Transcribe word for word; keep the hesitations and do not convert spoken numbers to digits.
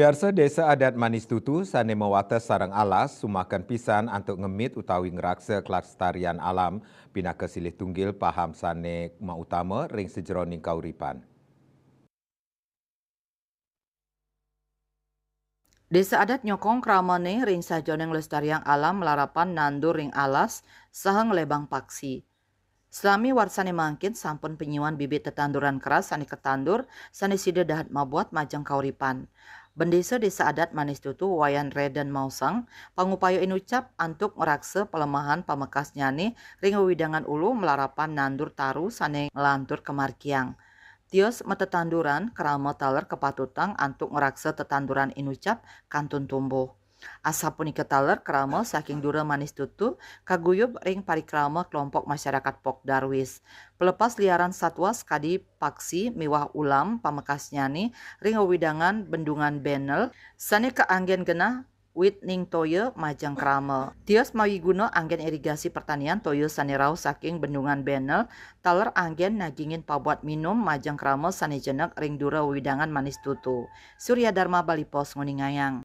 Piarsa, Desa Adat Manis Tutu sané mawates sareng alas sumaken pisan antuk ngemit utawi ngraksa kelestarian alam pinaka silih tunggil paham sané mautama ring sajeroning kauripan. Desa Adat nyokong kramané ring sajeroning nglestariang alam malarapan nandur ring alas saha nglebang paksi. Salami warsané mangkin sampun panyiuan bibit tetanduran keras sané katandur, sané sida dahat mabuat majeng kauripan. Bendesa Desa Adat Manis Tutu Wayan Reden maosang, pangupaya inucap antuk ngraksa palemahan pamekasnyané ring wewidangan ulu malarapan nandur taru sané nglantur kamargiang. Tios matetanduran krama taler kapatutang antuk ngraksa tetanduran inucap kantun tumbuh. Asapunika taler krama saking Dura Manis Tutu kaguyub ring parikrama kelompok masyarakat Pok Darwis. Pelepas liaran satwa sakadi paksi miwah ulam pamekasnyané ring wewidangan Bendungan Benel sané kaanggén genah wit ning toya majeng krama. Tios mawiguna anggén irigasi pertanian toya sané rauh saking Bendungan Benel taler anggén nagingin pabuat minum majeng krama sané jenek ring Dura wewidangan Manis Tutu. Surya Dharma, Bali Post, nguningayang.